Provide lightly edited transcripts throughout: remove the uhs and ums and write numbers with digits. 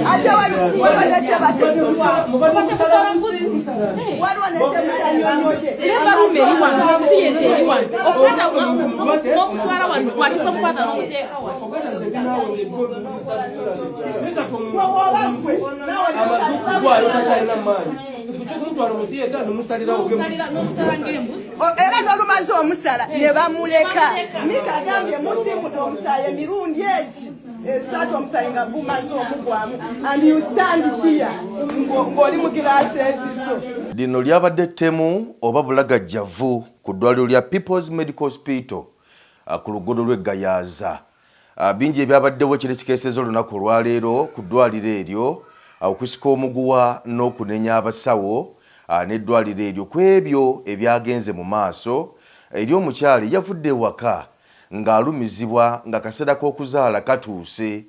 Ate waliwo Era nolumaze omusala ne bamuleka. Mika agambye musiimudde omusaayi emirundi egi esatu, omusaayi nga gumaze omugwamu, and you stand here ng'oli mu giraasi ezizo. Lino lyabadde ttemu oba bulagajjavu ku ddwaliro lya People's Medical Hospital ku luguudo lw'e Gayaza. Bingi ebyabaddewo ekiro ekikeesezza olunaku olwaleero ku ddwaliro eryo, okusika omuguwa n'okunenya abasawo n'eddwaliro eryo ku ebyo ebyagenze mu maaso eri omukyala eyavudde ewaka ng'alumizibwa nga kaseera k'okuzaala katuuse,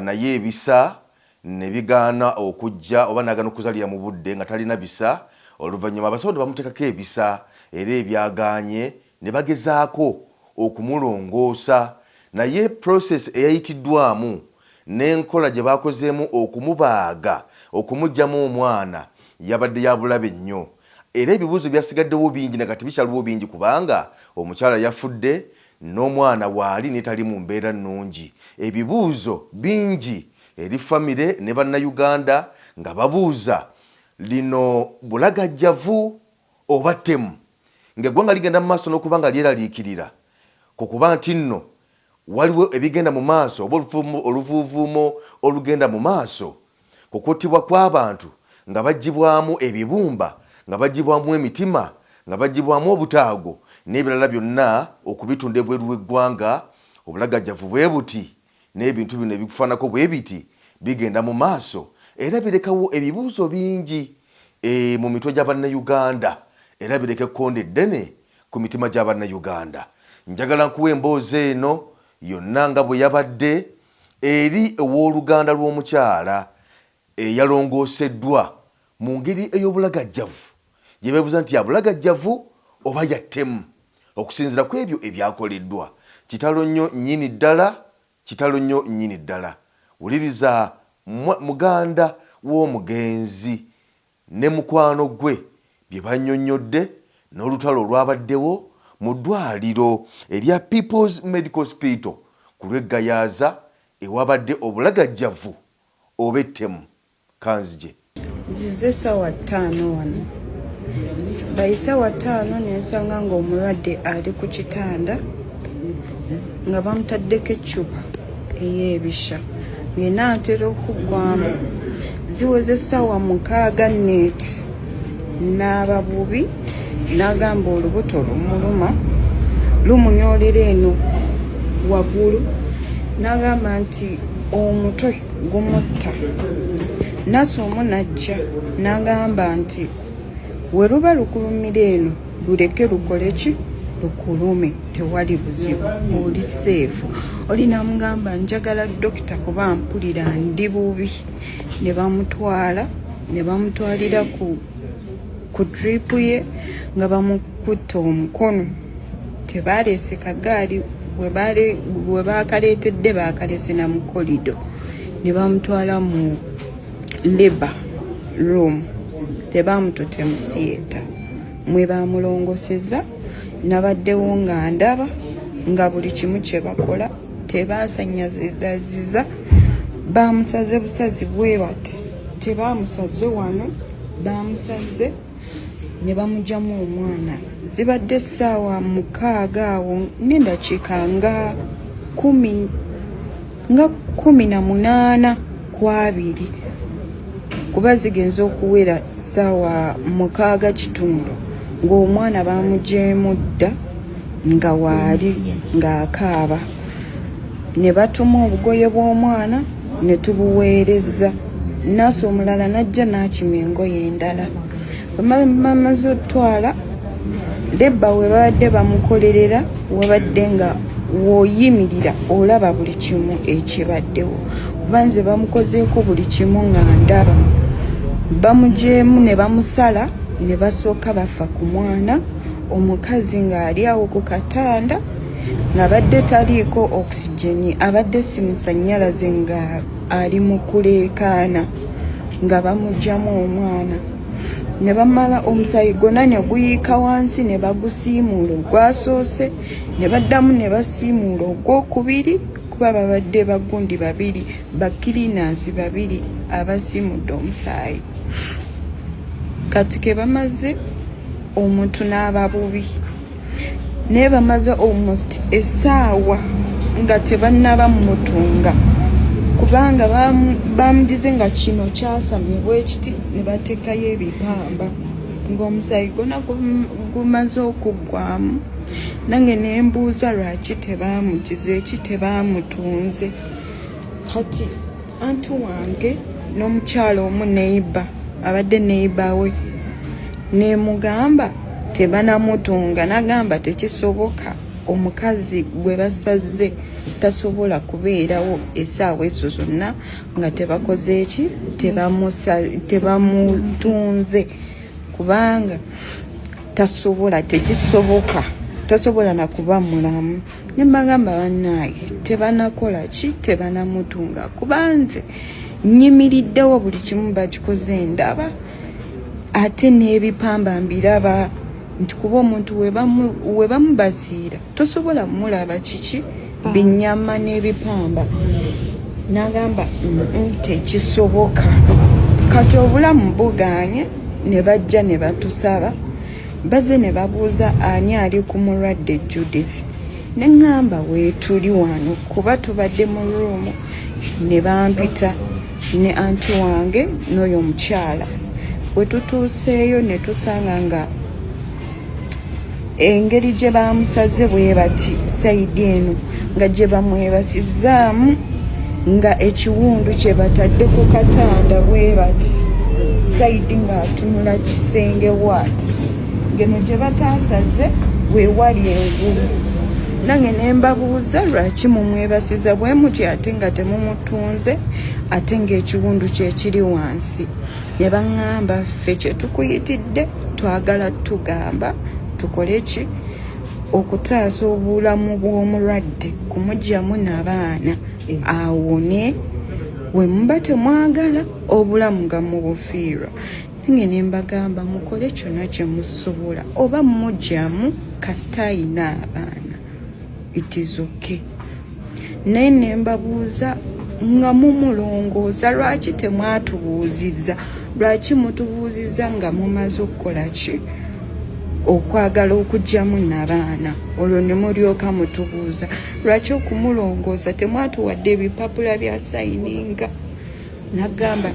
naye ebisa ne bigaana okujja oba n'agaana okuzaalira mu budde nga talina bisa. Oluvannyuma abasawo ne bamuteekako ebisa era ebyagaanye ne bagezaako okumulongoosa, naye process eyayitiddwamu n'enkola gye bakozeemu okumubaaga okumuggyamu omwana yabadde ya bulabe nnyo, era ebibuuzo byasigaddewo bingi na kati bikyaliwo bingi, kubanga omukyala yafudde n'omwana waali naye tali mu mbeera nnungi. Ebibuuzo bingi eri famire ne Bannayuganda nga babuuza, lino bulagajjavu oba ttemu? Ng'eggwanga ligenda mu maaso n'okuba nga lyeraliikirira ku kuba nti nno waliwo ebigenda mu maaso oba oluvuuvuumo olugenda mu maaso ku kuttibwa kw'abantu nga baggyibwamu ebibumba, nga baggyibwamu emitima, nga baggyibwamu obutaago n'ebirala byonna okubitunda ebweru w'eggwanga. Obulagajjavu bwe buti n'ebintu bino ebikufaanako bwe biti bigenda mu maaso era birekawo ebibuuzo bingi mu mitwe gya Bannayuganda, era bireka ekkonde eddene ku mitima gya Bannayuganda. Njagala nkuwe emboozi eno yonna nga bwe yabadde eri ow'oluganda lw'omukyala eyalongooseddwa mu ngeri ey'obulagajjavu gye beebuuza nti ya bulagajjavu oba ya ttemu okusinziira ku ebyo ebyakoleddwa. Kitalo nnyo nnyini ddala, kitalo nnyo nnyini ddala. Wuliriza muganda w'omugenzi ne mukwano gwe bye bannyonnyodde n'olutalo olwabaddewo mu ddwaaliro erya People's Medical Hospital ku lw'e Gayaza ewabadde obulagajjavu oba ettemu. Kanzije. Nzize ssaawa 5 wano, by ssaawa 5 nensanga ng'omulwadde ali ku kitanda nga bamutaddeko eccupa ey'ebisha ng'enaatera okuggwamu. Ziweze essaawa 6 neeti n'aba bubi, n'agamba olubuto lumuluma, lumunyoolera eno waggulu, n'agamba nti omutwe gumutta. Nasi omu najja n'agamba nti we luba lukulumira eno, luleke lukole ki, lukulume, tewali buzibu, oli safe. Oli namugamba, "Njagala dokita kuba mpulira ndi bubi." Ne bamutwala, ne bamutwalira ku drip ye nga bamukutta omukono. Tebaleese kagaali, we bakaleetedde bakaleese na mu corridor, ne bamutwala mu labour room. Tebamututte mu theatre mwe bamulongoseza. Nabaddewo nga ndaba nga buli kimu kye bakola. Tebasanyaziza, bamusaze busazi bwe bati, tebamusaze wano, bamusaze ne bamugyamu omwana. Zibadde essaawa 6 awo n'endakiika nga 10, nga 18 ku 20, kuba zigenza okuwera ssaawa 6 kitundu ng'omwana bamugyemu dda, nga waali ng'akaaba. Ne batuma obugoye bw'omwana ne tubuweereza. Naasi omulala n'ajja n'akima engoye endala. Bamaze otwala labour, we babadde bamukolerera wabadde nga w'oyimirira olaba buli kimu ekibaddewo, kuba nze bamukozeeko buli kimu nga ndaba. Bamugyemu ne bamusala. Ne basooka bafa ku mwana, omukazi ng'ali awo ku katanda, ng'abadde taliiko oxygen, abadde si musannyalaze, nga ali mu kuleekaana nga bamugyamu omwana. Ne bamala omusaayi gwonna ne guyiika wansi, ne bagusiimuula ogwasoose, ne baddamu ne basiimuula ogwokubiri, kuba babadde bagundi babiri, bakirinansi babiri abasiimudde omusaayi. Kati ke bamaze omuntu n'aba bubi, naye bamaze almost essaawa nga tebannaba mutunga, kubanga bamugize nga kino kyasamye bwekiti, ne bateekayo ebipamba ng'omusaayi gwona gumaze okuggwamu. Nange ne mbuuza lwaki tebamugize eki, tebamutunze. Kati anti wange n'omukyalo omu neighbour, abadde neighbour we, nemugamba tebanamutunga, nagamba tekisoboka, omukazi gwe basaze tasobola kubeerawo essaawa ezo zonna nga tebakoze eki, tebamutunze, kubanga tasobola, tekisoboka, tasobola nakuba mulamu. Ne mbagamba, bannaaye, tebanakola ki, tebanamutunga, kuba nze nyimiriddewo, buli kimu bakikoze ndaba, ate n'ebipamba mbiraba, nti kuba omuntu we bamubaziira tosobola mulaba kiki, binyama n'ebipamba. Nagamba tekisoboka. Kati obulamu buganye, ne bajja ne batusaba, baze ne babuuza ani ali ku mulwadde Judith, ne ŋŋamba weetuli wano, kuba tubadde mu room. Ne bampita ne anti wange n'oyo omukyala. Bwe tutuuseeyo ne tusanga nga engeri gye bamusaze bwe bati, side eno nga gye bamwebasizaamu, nga ekiwundu kye batadde ku katanda bwe bati, side ng'atunula kisenge waati, ngeno gye bataasaze weewali engulu. Nange ne mbabuuza lwaki mumwebasiza bwe muti ate nga temumutunze, ate ng'ekiwundu kye kiri wansi. Ne baŋŋamba, ffe kye tukuyitidde twagala tugamba tukole ki okutaasa obulamu bw'omulwadde, kumugyamu n'abaana awone. We muba temwagala obulamu nga mubufiirwa. Nange ne mbagamba mukole kyonna kye musobola, oba mugyamu, kasita ayina abaana, it is okay. Naye ne mbabuuza nga mumulongoosa, lwaki temwatubuuzizza? Lwaki mutubuuzizza nga mumaze okukola ki, okwagala okugyamu nabaana, olwo ne mulyoka mutubuuza lwaki okumulongoosa temwatuwadde ebipapula bya sayininga? Nagamba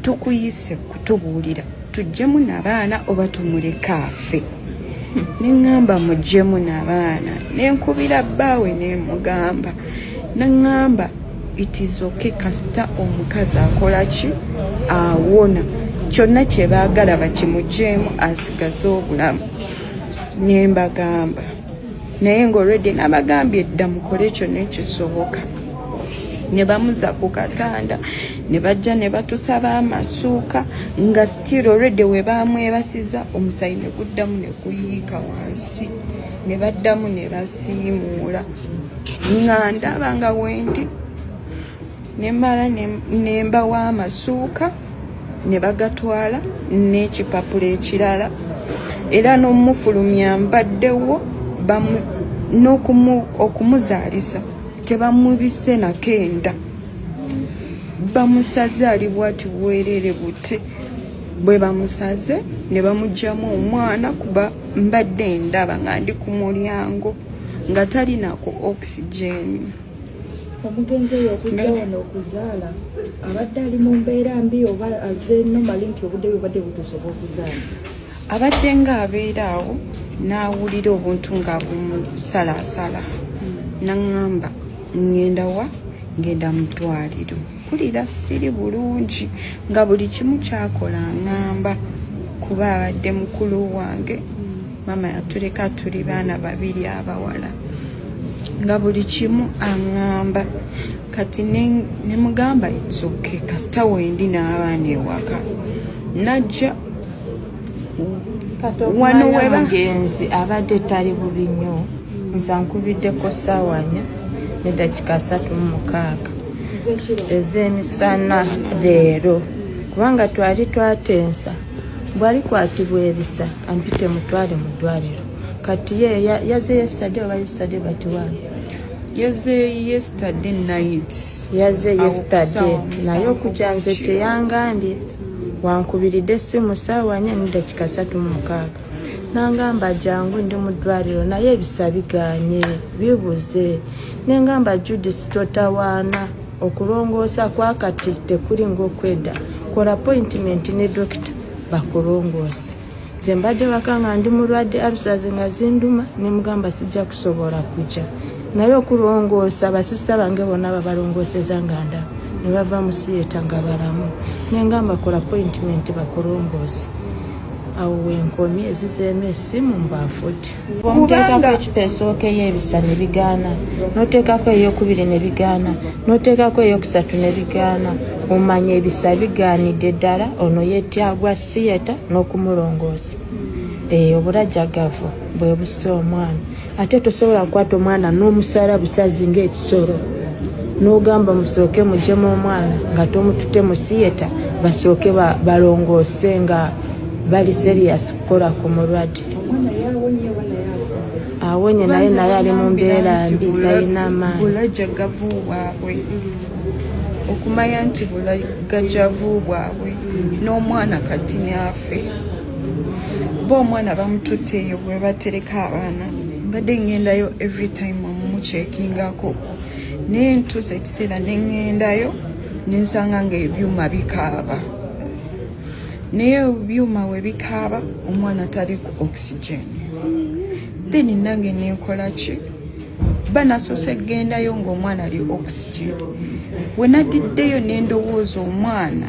tukuyise kutubuulira tuggyemu nabaana oba tumuleke afe. Neŋŋamba muggyemu nabaana. Nenkubira bbaawe nemugamba, naŋŋamba it is okay, kasita omukazi akola ki, awona, kyonna kye baagala bakimugyemu asigaze obulamu. Nembagamba naye nga already nabagambye dda mukole kyonna ekisoboka. Ne bamuza ku katanda, ne bajja ne batusaba amasuuka, nga still already we bamwebasiza omusayi ne guddamu ne guyiika wansi, ne baddamu ne basiimuula, nga ndaba nga wendi. Nemala ne mbawa amasuuka ne bagatwala n'ekipapula ekirala, era n'omufulumya mbaddewo, okumuzaalisa tebamubise nakenda, bamusaze ali bwati bwerere buti bwe bamusaze ne bamugyamu omwana, kuba mbadde ndaba nga ndi ku mulyango nga talinako oxygen. Omugenzi oyo okujja wano okuzaala abadde ali mu mbeera mbi oba azze normally, nti obudde bwe bubadde butuuse obw'okuzaala? Abadde ng'abeera awo n'awulira obuntu nga bumusalaasala, naŋŋamba ŋŋenda wa, ngenda mu ddwaliro, mpulira siri bulungi, nga buli kimu kyakola ŋŋamba, kuba abadde mukulu wange, maama yatuleka tuli baana babiri abawala, nga buli kimu aŋŋamba. Kati ne mugamba it's okay, kasita wendi n'abaana ewaka. Najja. Wano weba Mugenzi abadde tali bubi nnyo. Nze ankubiddeko ssaawa 4 neddakiika 36 ez'emisana leero, kubanga twali twatensa bwalikwatibwa ebisa ampite mutwale mu ddwaliro. Kati ye yaze yesterday oba yesterday but one. Yaze yesterday night. Yaze Awo yesterday. kusaawa Naye 7 okujja nze kiro. Teyangambye. Wankubiridde essimu ssaawa 4 neddakiika 36, nangamba, "Jangu, ndi mu ddwaliro, naye ebisa biganye, bibuze." Nengamba, "Judith, totawaana, okulongoosa kwakati tekuli ngaokwedda. Kola appointment ne dokita bakulongoose." Nze mbadde waka nga ndi mulwadde, ulcers nga zinduma. Nemugamba, "Sijja kusobola kujja, naye okulongoosa basisita bange bonna babalongooseza nga ndaba ne bava mu siyeta nga balamu." Nengamba, "Kola appointment bakulongoose." Awo wenkomye, ezizeemu essimu mbwafudde. Omuteekako ecupa esooka ey'ebisa ne bigaana, n'oteekako eyokubiri ne bigaana, n'oteekako eyokusatu ne bigaana, omanya ebisa bigaanidde ddala. Ono yetyagwa siyeta n'okumulongoosa. Obulajagavu bwe bussa omwana. Ate tosobola kukwata omwana n'omusala busazi ng'ekisolo n'ogamba musooke muggyemu omwana nga tomutute mu siyeta, basooke balongoose nga bali serious kukola ku mulwadde. Awonye, naye ali mu mbeera mbi, talina maanyi. Bulajagavu bwabwe, okumanya nti bulagajavu bwabwe n'omwana kati naafe ba omwana bamututte eyo bwe batereka abaana. Mbadde ŋŋendayo every time omucheckingako, naye ntuusa ekiseera ne ŋŋendayo nensanga nga ebyuma bikaaba, naye ebyuma we bikaaba omwana tali ku oxygen. Then nange nenkola ki? Banasoose gendayo ng'omwana ali oxygen. We nadiddeyo nendowooza omwana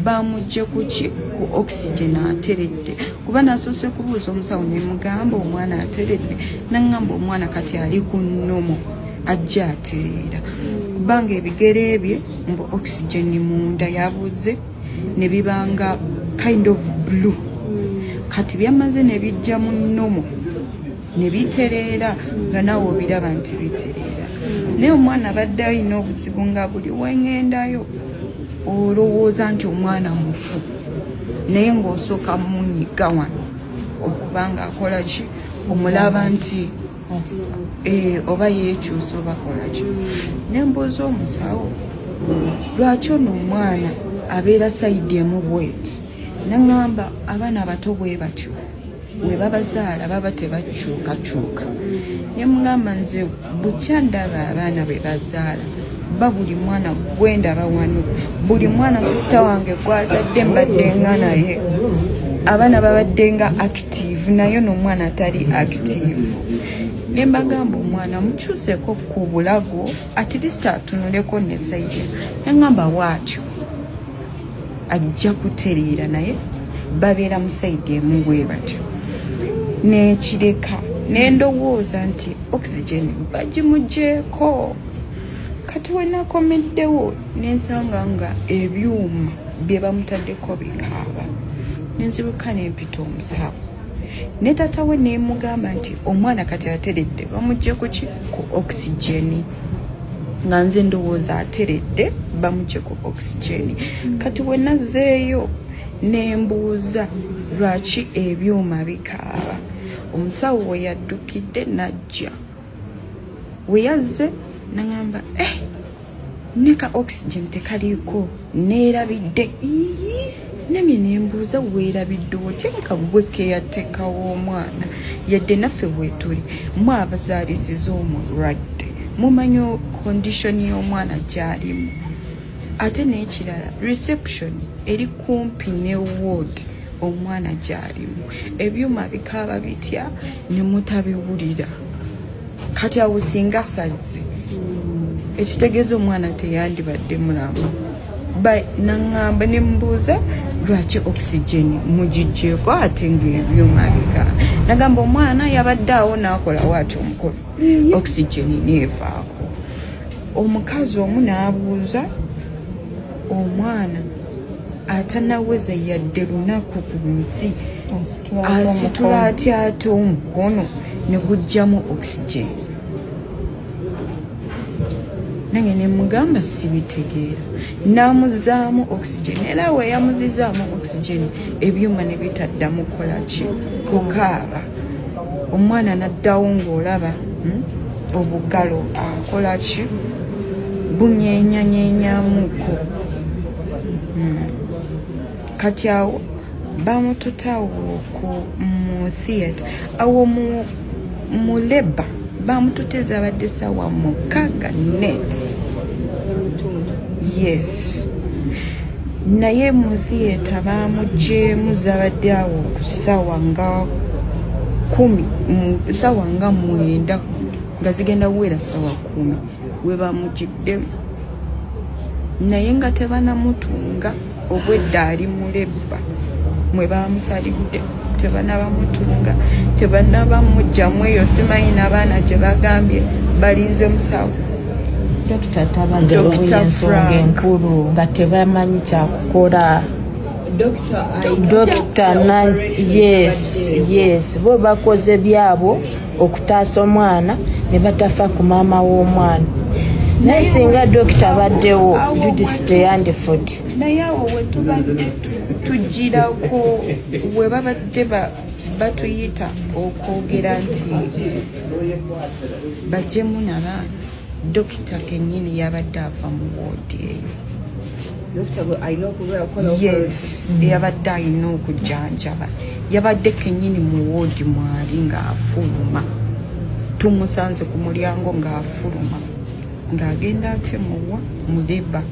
bamugje kuki? Ku oxygen, ateredde. Kuba nasoose kubuuza omusawo nemugamba, "Omwana ateredde?" Naŋŋamba, "Omwana kati ali ku normal, ajja atereera," kubanga ebigere bye mbu oxygen munda yabuze ne bibanga kind of blue. Kati byamaze ne bijja mu normal ne bitereera, nga naawe obiraba nti bitereera. Naye omwana abadde alina obuzibu nga buli wengendayo olowooza nti omwana mufu, naye ng'osooka munyiga wano okubanga akola ki, omulaba nti oba yeekyusa oba kola ki. Nembuuza omusawo, "Lwaki ono omwana abeera side emu bweti?" Naŋŋamba, "Abaana abato bwe batyo, we babazaala baba tebakyukakyuka." Nemugamba, "Nze bukya ndaba abaana bwe bazaala ba buli mwana gwendaba wano, buli mwana sisita wange gwazadde mbadde nga naye, abaana babadde nga active, naye nomwana atali active." Ne mbagamba, "Omwana mukyuseko ku bulago, at least atunuleko ne side." Neŋŋamba, "Waatyo ajja kutereera, naye babeera mu side emu bwe batyo." Nekireka nendowooza nti oxygen bagimugyeko. Kati we nakomeddewo nensanga nga ebyuma bye bamutaddeko bikaaba. Nenziruka nempita omusawo ne tata we, nemugamba nti omwana kati ateredde, bamugye kuki? Ku oxygen. Nga nze ndowooza ateredde, bamugye ku oxygen. Kati we nazzeeyo nembuuza lwaki ebyuma bikaaba, omusawo we yaddukidde najja. We yazze naŋamba, "Eh, ne ka oxygen tekaliiko, neerabidde." Nange nembuuza, "Weerabidde otya nga gwe caretaker w'omwana?" Yadde naffe weetuli mwe abazaalisiza omulwadde, mumanyi condition y'omwana gy'alimu. Ate n'ekirala, reception eri kumpi ne ward omwana gy'alimu, ebyuma bikaaba bitya ne mutabiwulira? Kati awo singa sazze, ekitegeeza omwana teyandibadde mulamu. Naŋŋamba, ne mbuuza, "Lwaki oxygen mugiggyeko ate ng'ebyuma bikaaba?" Nagamba, "Omwana yabadde awo n'akolawo ati omukono, oxygen neevaako." Omukazi omu n'abuuza omwana. Atanaweza yadde lunaku ku nsi asitula atya ate omukono ne gujjamu oxygen? Nange nemugamba sibitegeera. Namuzaamu oxygen, era we yamuzizaamu oxygen ebyuma ne bitaddamu kukola ki, kukaaba. Omwana naddawo ng'olaba obugalo akola ki, bunyenyanyenyamuko. Kati awo bamututawo ku mu theatre, awo mu labour bamututeza, abadde 6:00 net. Yes, naye mu theatre bamugyemu zabadde awo ku 10:00, 9:00 nga zigenda kuwera 10:00 we bamugiddemu, naye nga tebanamutunga. Obwedda ali mu labour mwe bamusalidde, tebanabamutunga, tebanabamugjamu eyo. Simanyi n'abaana gye bagambye balinze musawo. Dokita tabaddewo. Dr. Ensonga Frank. Enkulu nga tebamanyi kyakukola. Dokita na yes, bo bakoze byabo okutaasa omwana ne batafa ku maama w'omwana, naye singa dokita abaddewo, Judith teyandifudde. Naye awo we tubadde tugirako we babadde batuyita okwogera nti bajjemu nabaana, dokita kennyini yabadde ava mu woodi eyo. Yes, yabadde alina okujjanjaba, yabadde kennyini mu woodi mwali ng'afuluma. Tumusanze ku mulyango ng'afuluma ng'agenda ate muwa mu labour.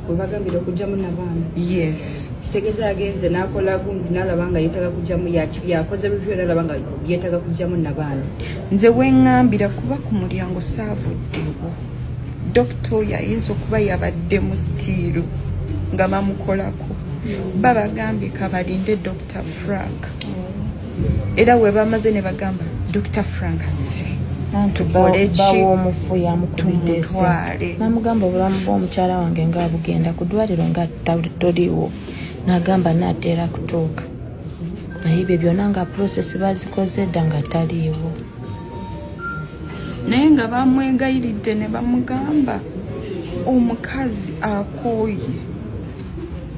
Webagambira okugyamu nabaana? Yes. Kitegeeza yagenze n'akola gundi n'alaba nga yeetaaga kugyamu, yakoze review n'alaba nga yeetaaga kugyamu nabaana. Nze weŋŋambira kuba ku mulyango saavuddewo. Dokita oyo ayinza okuba yabadde mu still nga bamukolako, babagambye kabalinde Dr Frank, era we bamaze ne bagamba Dr Frank azze. Anti Tukole ki? Bawa omufu yamukubidde essimu. Tumutwale. Namugamba, obulamu bw'omukyala wange nga bugenda ku ddwaliro nga toliiwo. N'agamba naatera kutuuka, naye ebyo byonna nga process bazikoze dda nga taliiwo. Naye nga bamwegayiridde ne bamugamba omukazi akooye,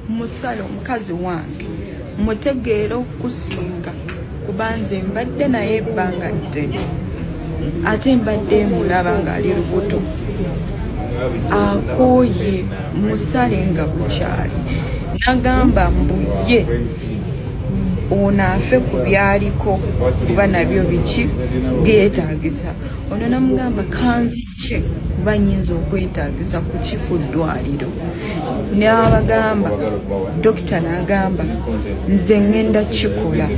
musale omukazi wange mutegeera okusinga, kuba nze mbadde naye ebbanga ddene, ate mbadde mulaba ng'ali lubuto, akooye, musale nga bukyali. Nagamba mbu ye ono afe ku byaliko, kuba nabyo biki byetaagisa. Ono namugamba kanzije kuba nyinza okwetaagisa kuki ku ddwaliro. N'abagamba dokita n'agamba nze ŋŋenda kikola,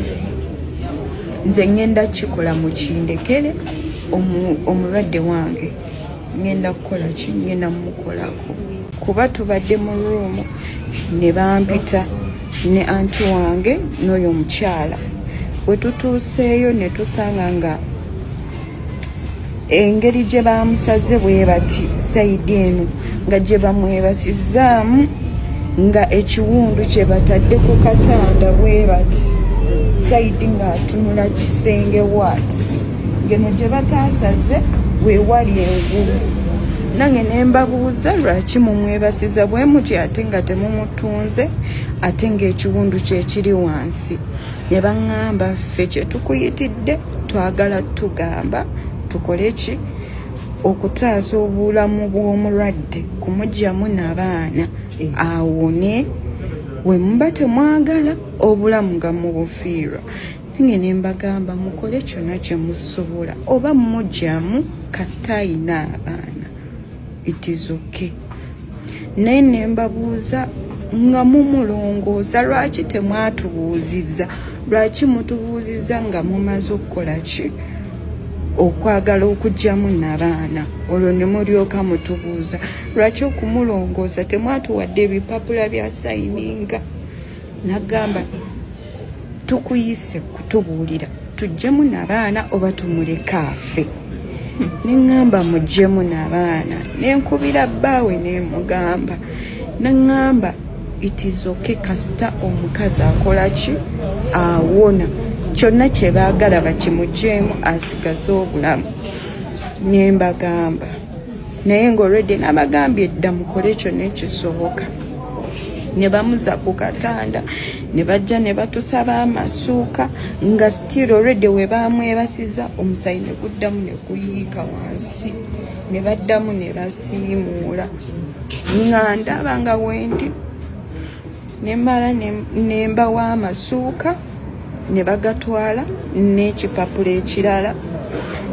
nze ŋŋenda kikola, mukindekere omulwadde wange, ŋŋenda kukola ki, ŋŋenda mumukolako. Kuba tubadde mu room ne bampita ne anti wange n'oyo omukyala. Bwe tutuuseeyo ne tusanga nga engeri gye bamusaze bwe bati, side eno nga gye bamwebasizaamu, nga ekiwundu kye batadde ku katanda bwe bati, side ng'atunula kisenge waati, ngeno gye bataasaze weewali engulu. Nange ne mbabuuza lwaki mumwebasiza bwe mutyo ate nga temumutunze, ate ng'ekiwundu kye kiri wansi. Ne baŋŋamba ffe kye tukuyitidde twagala tugamba tukole ki okutaasa obulamu bw'omulwadde, kumugyamu n'abaana awone. We muba temwagala obulamu nga mubufiirwa. Nange ne mbagamba mukole kyonna kye musobola, oba mugyamu kasita ayina abaana, it is okay. Naye ne mbabuuza nga mumulongoosa lwaki temwatubuuzizza? Lwaki mutubuuzizza nga mumaze okukola ki, okwagala okugyamu nabaana, olwo ne mulyoka mutubuuza lwaki okumulongoosa temwatuwadde ebipapula bya sayininga? Nagamba tukuyise kutubuulira tuggyemu nabaana oba tumuleke afe. Neŋŋamba muggyemu nabaana. Nenkubira bbaawe nemugamba, naŋŋamba It is okay, kasita omukazi akola ki, awona. Kyonna kye baagala bakimugyemu, asigaze obulamu. Ne mbagamba, naye nga already nabagambye dda, mukole kyonna ekisoboka. Ne bamuza ku katanda, ne bajja ne batusaba amasuuka, nga still already we bamwebasiza omusayi ne guddamu ne guyiika wansi, ne baddamu ne basiimuula, nga ndaba nga wendi. Nemala ne mbawa amasuuka ne bagatwala n'ekipapula ekirala,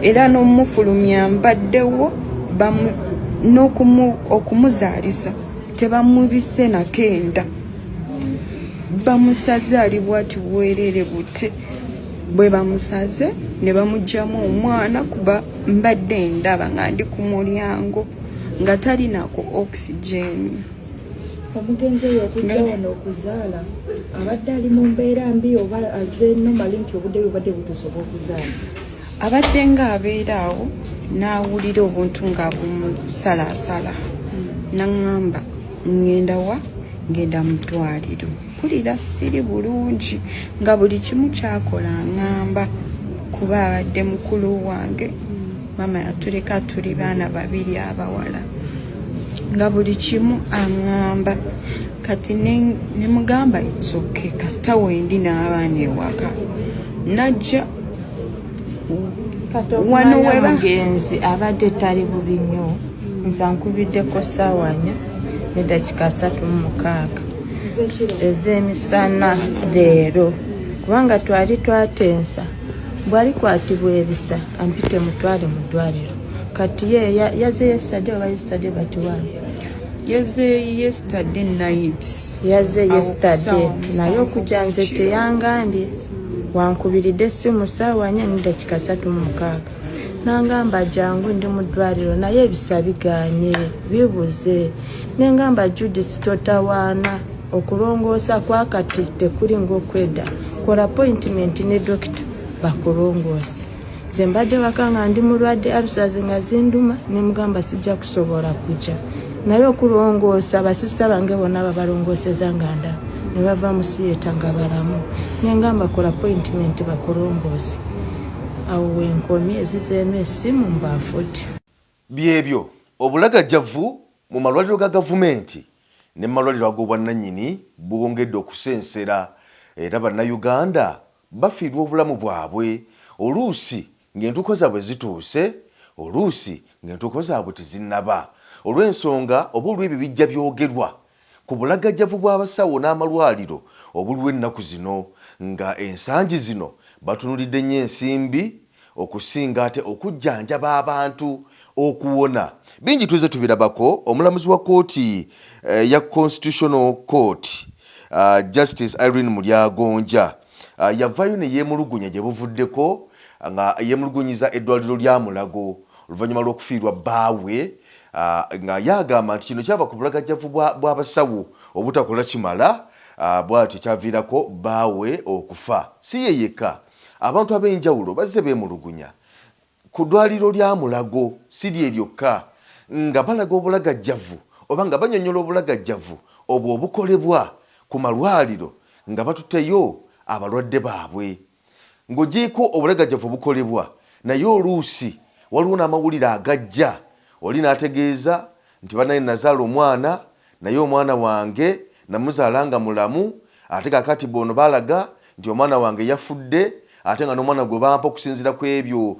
era n'omufulumya mbaddewo okumuzaalisa tebamubise nakenda, bamusaze ali bwati bwerere bute. Bwe bamusaze ne bamugyamu omwana, kuba mbadde ndaba nga ndi ku mulyango nga talinako oxygen. Omugenzi oyo okujja wano okuzaala abadde ali mu mbeera mbi oba azze normally nti obudde bwe bubadde butuuse obw'okuzaala? Abadde nga abeera awo n'awulira obuntu nga bumusalasala, naŋŋamba, "Ŋŋenda wa? Ngenda mu ddwaliro, mpulira siri bulungi." Nga buli kimu kyakola ŋŋamba, kuba abadde mukulu wange. Maama yatuleka tuli baana babiri abawala, nga buli kimu aŋŋamba. Kati ne mugamba, "It's okay, kasita wendi n'abaana ewaka." Najja Kati wano okumanya weba mugenzi abadde tali bubi nnyo. Nze ankubiddeko 4:36 ez'emisana leero, kubanga twali twatensa bwalikwatibwa ebisa ampite mutwale mu ddwaliro. Kati ye yaze yesterday oba yesterday but one? Yaze yesterday night. Yaze Awo yesterday. kusaawa Naye 7 okujja nze kiro. teyangambye. Wankubiridde essimu 4:36, nangamba, "Jangu, ndi mu ddwaliro, naye ebisa biganye, bibuze." Nengamba, "Judith, totawaana, okulongoosa kwakati tekuli ngaokwedda. Kola appointment ne dokita bakulongoose." Nze mbadde waka nga ndi mulwadde, ulcers nga zinduma. Nemugamba, "Sijja kusobola kujja, naye okulongoosa basisita bange bonna babalongooseza nga ndaba ne bava mu siyeta nga balamu." Nengamba, "Kola appointment bakulongoose." Awo wenkomye, ezizeemu essimu mbaafudde. Byebyo obulagajjavu mu malwaliro ga gavumenti ne mu malwaliro ag'obwannannyini bwongedde okusensera, era Bannayuganda bafiirwa obulamu bwabwe, oluusi ng'entuuko zaabwe zituuse, oluusi ng'entuuko zaabwe tezinnaba, olw'ensonga oba olw'ebyo bijja byogerwa ku bulagajjavu bw'abasawo n'amalwaliro obuliwo ennaku zino, nga ensangi zino batunulidde nnyo ensimbi okusinga ate okujjanjaba abantu okuwona. Bingi tuze tubirabako. Omulamuzi wa kooti ya Constitutional Court, Justice Irene Mulyagonja, yavaayo ne yeemulugunya gye buvuddeko, nga yeemulugunyiza eddwaliro lya Mulago oluvannyuma lw'okufiirwa bbaawe, nga yagamba nti kino kyava ku bulagajjavu bw'abasawo obutakola kimala, bw'atyo kyaviirako bbaawe okufa. Si ye yekka, abantu ab'enjawulo bazze beemulugunya ku ddwaliro lya Mulago, si lye lyokka, nga balaga obulagajjavu oba nga banyonnyola obulagajjavu obwo obukolebwa ku malwaliro nga batuteyo abalwadde baabwe. Ng'ogyeko obulagajjavu obukolebwa, naye oluusi waliwo n'amawulire agajja, oli n'ategeeza nti, "Banaye, nazaala omwana, naye omwana wange namuzaala nga mulamu, ate kakati bono balaga nti omwana wange yafudde, ate nga n'omwana gwe bampa, okusinziira ku ebyo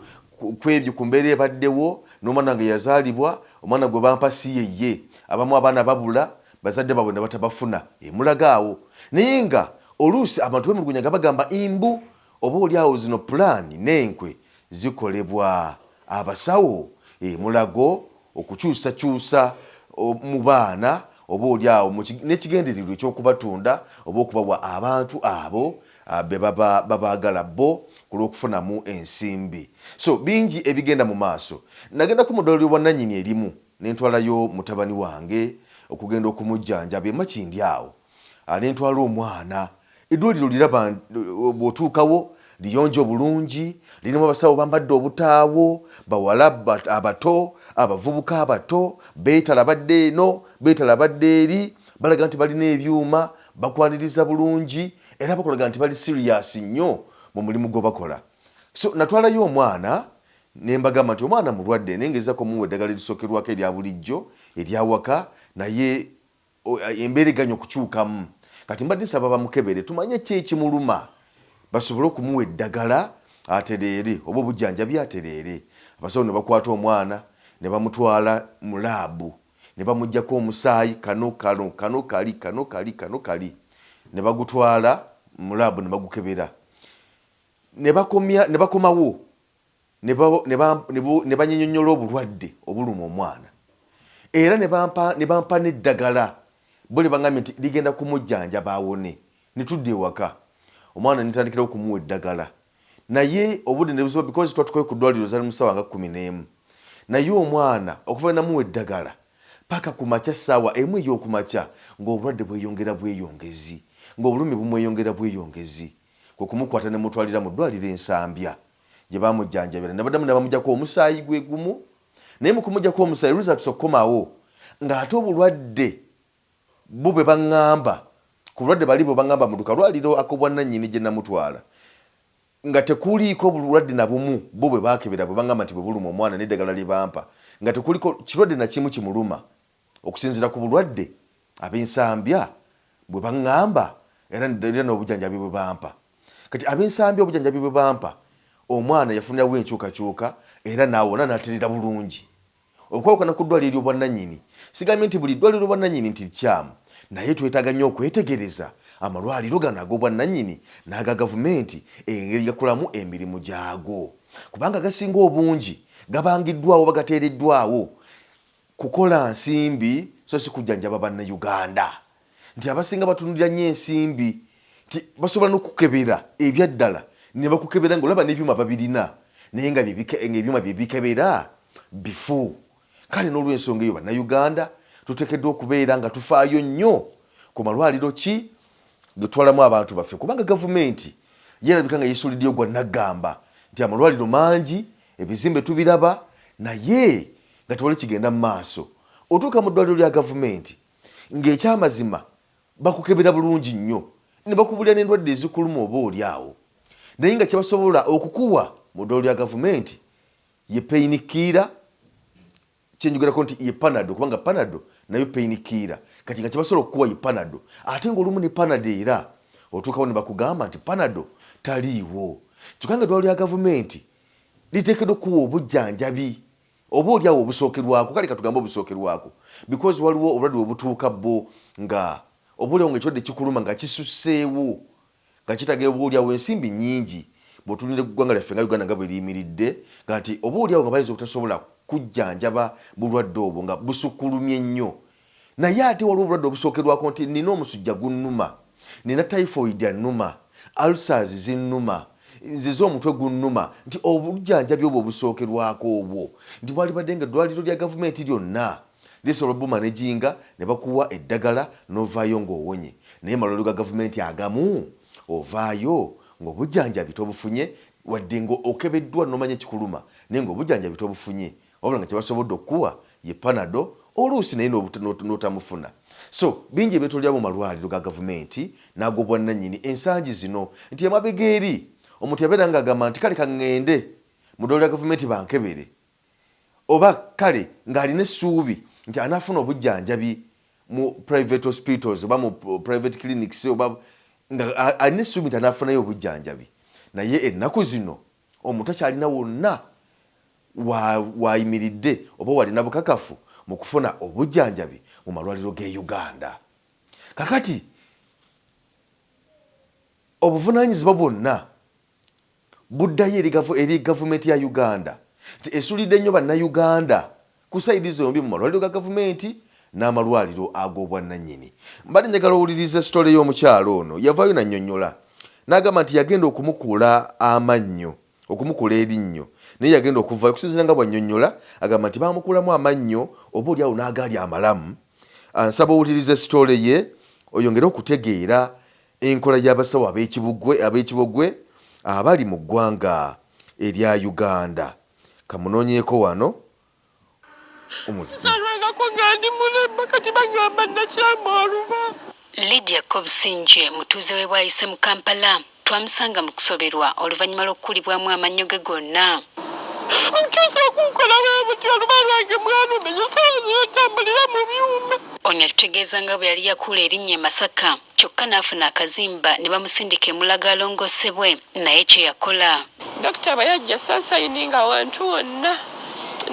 ku mbeera ebaddewo, n'omwana wange yazaalibwa, omwana gwe bampa si yeye." Abamu abaana babula, bazadde baabwe ne batabafuna emulaga awo. Naye nga oluusi abantu bemulugunya nga bagamba imbu oba oli awo zino pulaani n'enkwe zikolebwa abasawo emulago okukyusakyusa mu baana, oba oli awo n'ekigendererwa ekyokubatunda oba okubawa abantu abo be baba babaagala bo ku lw'okufunamu ensimbi. So bingi ebigenda mu maaso. Nagendako mu ddwaliro bwannannyini erimu, nentwalayo mutabani wange okugenda okumujjanjaba emakindi awo. Nentwala omwana. Eddwaliro liraba bw'otuukawo liyonjo bulungi, lirimu abasawo bambadde obutaawo, bawala abato, abavubuka abato, beetala badde eno, beetala badde eri. Balaga nti balina ebyuma, bakwaniriza bulungi era bakolaga nti bali serious nnyo mu mulimu gwe bakola. So natwalayo omwana ne mbagamba nti omwana mulwadde, naye ngezaako omuwa eddagala erisookerwako erya bulijjo eryawaka, naye embeera eganya okukyukamu. Kati mbadde nsaba bamukebere tumanye ki ekimuluma, basobole okumuwa eddagala atereere oba obujjanjabi atereere. Abasawo ne bakwata omwana ne bamutwala mu laabu ne bamuggyako omusaayi, kano kano kano kali kano kali kano kali, ne bagutwala mu laabu ne bagukebera ne bakomya ne bakomawo ne banyinyonnyola obulwadde obuluma omwana, era ne bampa n'eddagala bo lye bangambye nti ligenda kumujjanjaba awone. Ne tudda ewaka, omwana ne ntandikirawo okumuwa eddagala, naye obudde ne buziba because twatukayo ku ddwaliro zaali mu ssaawa nga 11. Naye omwana okuva namuwa eddagala paka ku makya ssaawa 1 ey'okumakya, ng'obulwadde bweyongera bweyongezi, ng'obulumi bumweyongera bweyongezi. Kwe kumukwata ne mutwalira mu ddwaliro Ensambya gye bamujjanjabira, ne baddamu ne bamugyako omusaayi gwe gumu. Naye mu kumugyako omusaayi, results okukomawo, ng'ate obulwadde bo bwe baŋŋamba ku bulwadde bali bwe baŋŋamba mu kalwaliro ak'obwannannyini gye namutwala nga tekuliiko bulwadde na bumu bo bwe baakebera bwe baŋŋamba nti bwe buluma omwana, n'eddagala lye bampa nga tekuliko kirwadde na kimu kimuluma okusinziira ku bulwadde ab'Ensambya bwe baŋŋamba era n'obujjanjabi bwe bampa. Kati ab'Ensambya obujjanjabi bwe bampa, omwana yafunirawo enkyukakyuka era n'awona n'aterera bulungi, okwawukana ku ddwaliro ery'obwannannyini. Sigambye nti buli ddwaliro obwannannyini nti kyamu, naye twetaaga nnyo okwetegereza amalwaliro gano ag'obwannannyini n'aga gavumenti engeri gakolamu emirimu gyago, kubanga gasinga obungi gabangiddwawo oba gateereddwawo kukola nsimbi so si kujjanjaba Bannayuganda. Nti abasinga batunulira nnyo ensimbi, nti basobola n'okukebera ebyaddala ne bakukebera ng'olaba n'ebyuma babirina, naye nga ng'ebyuma bye bikebera bifu. Kale n'olw'ensonga eyo, Bannayuganda tuteekeddwa okubeera nga tufaayo nnyo ku malwaliro ki getwalamu abantu baffe, kubanga gavumenti yerabika nga yeesuuliddeyo gwa naggamba nti amalwaliro mangi, ebizimbe tubiraba, naye nga tewali kigenda mu maaso. Otuuka mu ddwaliro lya gavumenti ng'ekyamazima bakukebera bulungi nnyo ne bakubulira n'endwadde ezikuluma oba oli awo, naye nga kyebasobola okukuwa mu ddwaliro lya gavumenti ye painkiller. Kyenjogerako nti ye Panado, kubanga Panado nayo painkiller. Kati nga kyebasobola okukuwa ye Panado, ate ng'olumu ne Panado era otuukawo ne bakugamba nti Panado taliiwo. Kyokka nga eddwaliro lya gavumenti liteekeddwa okukuwa obujjanjabi oba oli awo obusookerwako, kale katugambe obusookerwako, because waliwo obulwadde obutuuka bo nga oba oliawo nga ekirwadde kikuluma nga kisusseewo, nga kyetaaga oba oliawo ensimbi nnyingi. Bw'otunuulira eggwanga lyaffe nga Uganda nga bwe liyimiridde, nga nti oba oliawo nga bayinza obutasobola kujjanjaba bulwadde obwo nga busukkulumye nnyo. Naye ate waliwo obulwadde obusookerwako, nti nina omusujja gunnuma, nina typhoid annuma, ulcers zinnuma, nzize omutwe gunnuma, nti obujjanjabi obwo obusookerwako obwo nti bwalibadde nga eddwaliro lya gavumenti lyonna lisobola obumanaginga ne bakuwa eddagala n'ovaayo ng'owonye. Naye malwaliro ga gavumenti agamu ovaayo ng'obujjanjabi tobufunye, wadde nga okebeddwa n'omanya ekikuluma, naye ng'obujjanjabi tobufunye, wabula nga kyebasobodde okukuwa ye Panado, oluusi naye n'otamufuna. So bingi ebyetolera mu malwaliro ga gavumenti n'ag'obwannannyini ensangi zino, nti emabega eri omuntu yabeera ng'agamba nti kale kaŋŋende mu ddwaliro lya gavumenti bankebere, oba kale ng'alina essuubi nti anaafuna obujjanjabi mu private hospitals oba mu private clinics, oba nga alina essuubi nti anaafunayo obujjanjabi. Naye ennaku zino omuntu akyalina wonna wayimiridde oba walina bukakafu mu kufuna obujjanjabi mu malwaliro g'e Uganda. Kakati obuvunaanyizibwa bwonna buddayo eri gavumenti ya Uganda, nti esulidde nnyo Bannayuganda ku side zombi, mu malwaliro ga gavumenti n'amalwaliro ag'obwannannyini. Mbadde njagala owuliriza story y'omukyalo ono. Yavaayo nannyonnyola n'agamba nti yagenda okumukuula amannyo, okumukuula erinnyo, naye yagenda okuvayo, okusinziira nga bwannyonnyola, agamba nti bamukuulamu amannyo oba oli awo n'agaali amalamu. Ansaba owuliriza story ye oyongere okutegeera enkola y'abasawo ab'ekibogwe abali mu ggwanga erya Uganda. Kamunoonyeeko wano. Sisalwangako nga ndi mulemba kati bagamba nakyama oluba. Lydia Kobusingye mutuuze w'e Bwaise mu Kampala twamusanga mu kusoberwa oluvannyuma lw'okukuulibwamu amannyo ge gonna. Mutuuse okunkola bwe mutyo oluba lwange mwalumenya essaawa zino ntambulira mu byuma. Ono yatutegeeza nga bwe yali yakuula erinnya e Masaka kyokka n'afuna akazimba ne bamusindika e Mulago alongoosebwe naye kye yakola. Dokita bwe yajja saasayininga wantu wonna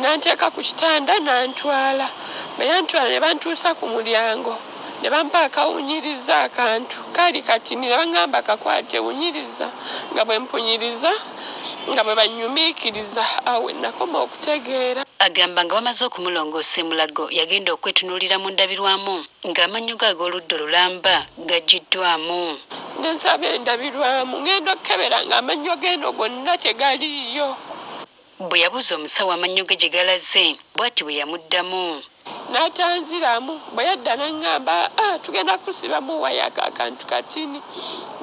n'anteeka ku kitanda n'antwala. Bwe yantwala ne bantuusa ku mulyango ne bampa akawunyiriza akantu kaali katini ne bangamba kakwate wunyiriza nga bwe mpunyiriza nga bwe bannyumiikiriza awo we nakoma okutegeera. Agamba nga bamaze okumulongoosa e Mulago yagenda okwetunuulira mu ndabirwamu ng'amannyo ge ag'oludda olulamba gaggyiddwamu. Ne nsaba endabirwamu ng'enda okukebera ng'amannyo g'eno gonna tegaliiyo. Bwe yabuuza omusawo amannyo ge gye galaze bw'ati bwe yamuddamu. N'atanziramu. Bwe yadda n'aŋŋamba, Ah, tugenda kukusibamu waya ako akantu katini.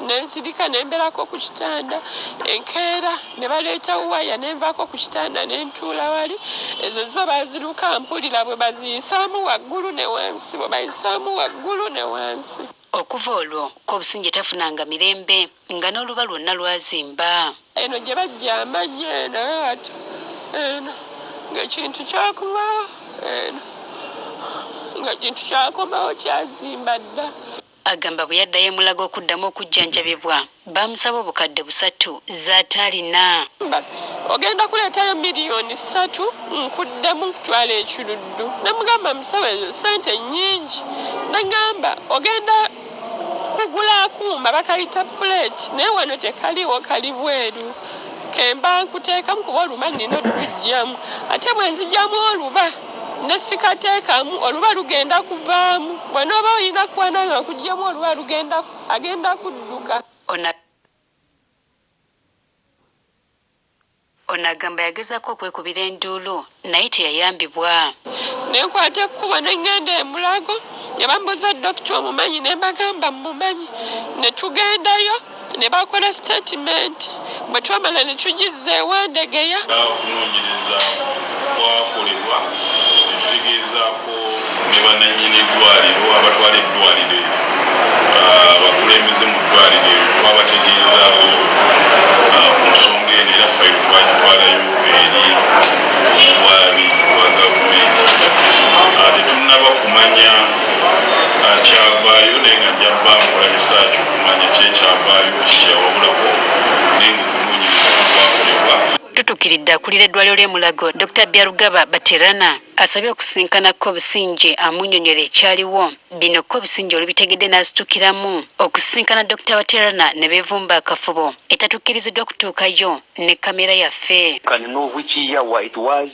Ne nsirika ne mbeerako ku kitanda. Enkeera ne baleeta waya ne nvaako ku kitanda ne ntuula wali. Ezo zo baaziruka mpulira bwe baziyisaamu waggulu ne wansi, bwe bayisaamu waggulu ne wansi. Okuva olwo Kobusingye tafunanga mirembe nga n'oluba lwonna lwazimba. Eno gye baggya amannyo eno ati eno ng'ekintu kyakomawo eno ng'ekintu kyakomawo kyazimba dda. Agamba bwe yaddayo e Mulago okuddamu okujjanjabibwa, baamusaba obukadde busatu z'ataalina. Gamba ogenda kuleetayo miriyoni ssatu nkuddemu nkutwale e Kiruddu. Ne mugamba musawo ezo ssente nnyingi. N'aŋŋamba ogenda kugula akuuma bakayita puleeti naye wano tekaliiwo kali bweru ke mba nkuteekamu kuba oluba nnina oddujjamu ate bwe nzigyamu oluba ne sikateekamu oluba lugenda kuvaamu bw'onooba olina kwana nga nkugyemu oluba lugenda agenda kudduka. Ono Ono agamba yagezaako okwekubira enduulu naye teyayambibwa. Ne nkwata ekkubo ne ŋŋenda e Mulago ne bambuuza dokita omumanyi ne mbagamba mmumanyi ne tugendayo ne bakola sitatimenti bwe twamala ne tugizza e Wandegeya. Okunoonyereza kwakolebwa ne tutegeezaako ne bannannyini ddwaaliro abatwala eddwaaliro eryo, abakulembeze mu ddwaaliro eryo twabategeezaako ku nsonga eno era fayiro twagitwalayo eri omuwaabi wa gavumenti. Tetunnaba kumanya kyavaayo naye nga nja bba nkola risaaki okumanya ki ekyavaayo, ki kyeyawabulako naye ng'okunoonyereza kwakolebwa. Tutuukiridde akulira eddwaliro ly'e Mulago, Dokita Byarugaba Baterana asabye okusisinkana Kobusingye amunnyonnyole ekyaliwo. Bino Kobusingye olubitegedde n'asitukiramu okusisinkana Dokita Baterana ne beevumba akafubo etatukkiriziddwa kutuukayo ne kkamera yaffe. Can know which year it was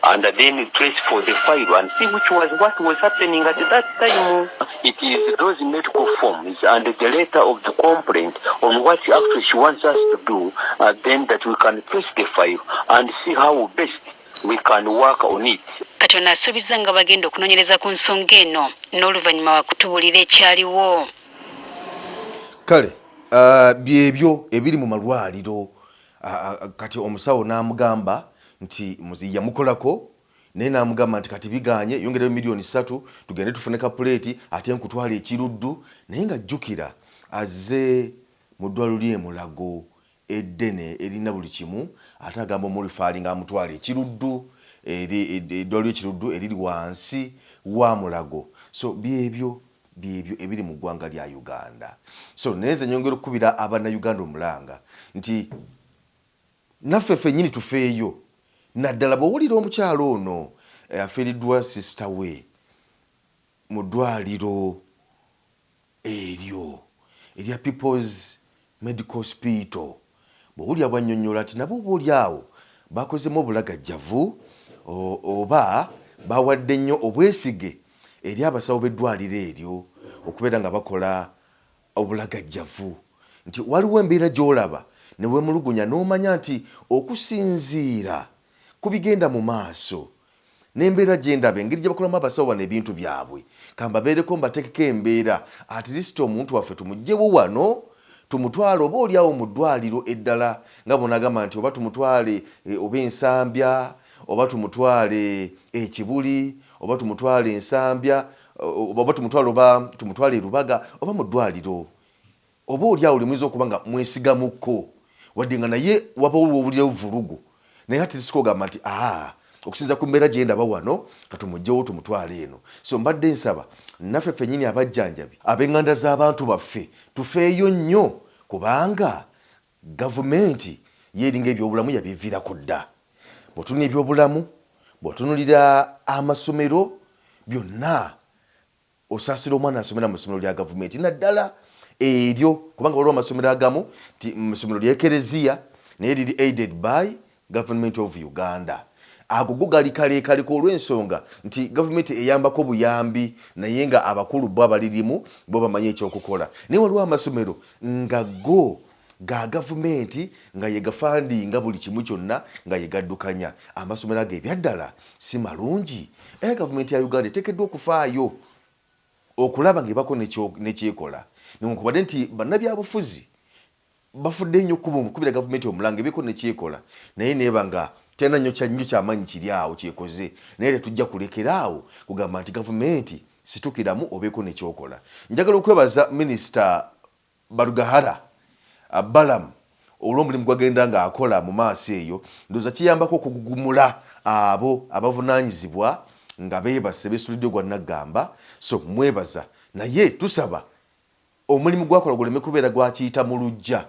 and then trace for the file and see which was what was happening at that time. It is those medical forms and the letter of the complaint on what actually she wants us to do, then that we can trace the file and see how best we can work on it. Kati ono asuubizza nga bagenda okunoonyereza ku nsonga eno n'oluvannyuma wakutubuulira ekyaliwo. Kale byebyo ebiri mu malwaliro. Kati omusawo n'amugamba nti muzi yamukolako naye n'amugamba nti kati biganye yongerayo miliyoni ssatu tugende tufune ka puleeti ate nkutwala ekiruddu naye nga jjukira azze mu ddwaliro ly'e Mulago eddene erina buli kimu ate agamba omurifaali ng'amutwala ekiruddu eddwaliro ekiruddu eriri wansi wa Mulago. So byebyo byebyo ebiri mu ggwanga lya Uganda. So naye nze nyongera okukubira Abannayuganda omulanga nti naffe ffennyini tufeeyo naddala bw'owulira omukyala ono afiiriddwa sisita we mu ddwaliro eryo erya People's Medical Hospital bw'owulira bw'annyonnyola nti nabo oba oli awo bakozemu obulagajjavu oba bawadde nnyo obwesige eri abasawo b'eddwaliro eryo okubeera nga bakola obulagajjavu nti waliwo embeera gy'olaba ne weemulugunya n'omanya nti okusinziira ku bigenda mu maaso n'embeera gye ndaba engeri gye bakolamu abasawo bano ebintu byabwe kambabeereko mbateekeko embeera at least omuntu waffe tumuggyewo wano tumutwale oba oli awo mu ddwaliro eddala nga bw'onagamba nti oba tumutwale oba e Nsambya oba tumutwale e Kibuli, oba tumutwale e Nsambya, oba tumutwale oba tumutwale e Lubaga oba mu ddwaliro oba oli awo limuyinza okuba nga mwesigamukko wadde nga naye wabawo lwowulirayo vvulugu naye ate sika ogamba nti aa okusinza ku mbeera gye ndaba wano katumugyewo tumutwale eno. So mbadde nsaba naffe ffennyini abajjanjabi ab'eŋŋanda z'abantu baffe tufeeyo nnyo kubanga gavumenti yo eringa ebyobulamu yabiviirako dda. Bw'otunulira ebyobulamu, bw'otunulira amasomero byonna Osaasira omwana asomera mu ssomero lya gavumenti naddala eryo kubanga waliwo amasomero agamu nti mu ssomero ly'ekereziya naye liri aided by government of Uganda. Ago go gali kaleekaleko olw'ensonga nti gavumenti eyambako buyambi naye nga abakulu bo abalirimu bo bamanyi ekyokukola. Naye waliwo amasomero nga go ga gavumenti nga ye gafandinga buli kimu kyonna nga ye gaddukanya. Amasomero ago ebyaddala si malungi era gavumenti ya Uganda eteekeddwa okufaayo okulaba ng'ebako ne ky'ekola. Newankubadde nti bannabyabufuzi bafuddeyo nnyo okukubira gavumenti omulanga ebeeko ne ky'ekola naye n'eba nga terina nnyo nnyo kyamaanyi kiri awo ky'ekoze naye tetujja kulekera awo kugamba nti gavumenti situkiramu obeeko ne ky'okola. Njagala okwebaza minisita Barugahara Balaam olw'omulimu gw'agenda ng'akola mu maaso eyo, ndowooza kiyambako okugugumula abo abavunaanyizibwa nga beebase beesulidde ogwa nnaggamba, so mmwebaza naye tusaba omulimu gw'akola guleme kubeera gwa kiyita mu luggya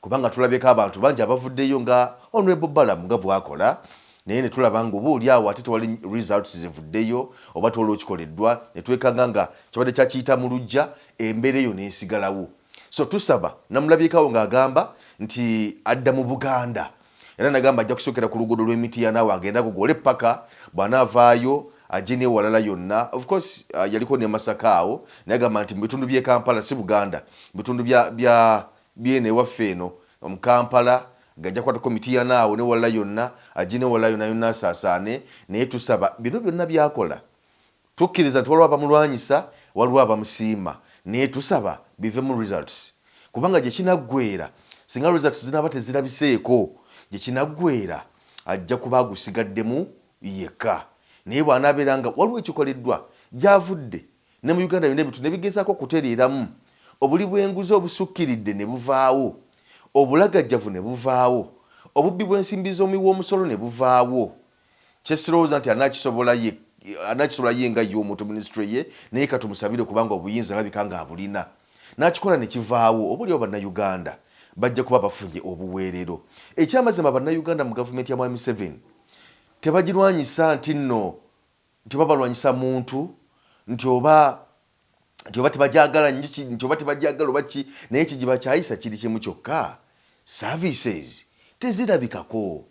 kubanga tulabyeko abantu bangi abavuddeyo nga Honourable Balaam nga bw'akola naye ne tulaba nga oba oli awo ate tewali results zivuddeyo oba tewaliwo kikoleddwa ne twekanga nga kibadde kya kiyita mu luggya embeera eyo n'esigalawo. So tusaba, namulabyeko awo ng'agamba nti adda mu Buganda era nagamba ajja kusookera ku luguudo lw'e Mityana awo agende agogole ppaka bw'anaavaayo ajje n'ewalala yonna. Of course yaliko n'e Masaka awo naye agamba nti mu bitundu by'e Kampala si Buganda, mu bitundu bya bya by'eno ewaffe eno mu Kampala ng'ajja kukwatako Mityana awo n'ewalala yonna ajje n'ewalala yonna yonna asaasaane naye tusaba bino byonna by'akola Tukkiriza nti waliwo abamulwanyisa, waliwo abamusiima naye tusaba bivemu results kubanga gye kinaggweera singa results zinaaba tezirabiseeko gye kinaggweera ajja kuba agusigaddemu yekka naye bw'anaabeera nga waliwo ekikoleddwa gy'avudde ne mu Uganda yonna ebintu ne bigezaako okutereeramu obuli bw'enguzi obusukkiridde ne buvaawo, obulagajjavu ne buvaawo, obubbi bw'ensimbi z'omuwi w'omusolo ne buvaawo. Kye sirowooza nti anaakisobola ye, anaakisobola ye nga ye omuntu ministry ye, naye katumusabire kubanga obuyinza alabika nga abulina. N'akikola ne kivaawo, oba olyawo Bannayuganda bajja kuba bafunye obuweerero. Ekyamazima Bannayuganda mu gavumenti ya Mwami Museveni tebagirwanyisa nti nno nti oba balwanyisa muntu, nti oba nti oba tebagyagala nnyo ki, nti oba tebagyagala oba ki, naye ekigibakyayisa kiri kimu kyokka, services tezirabikako.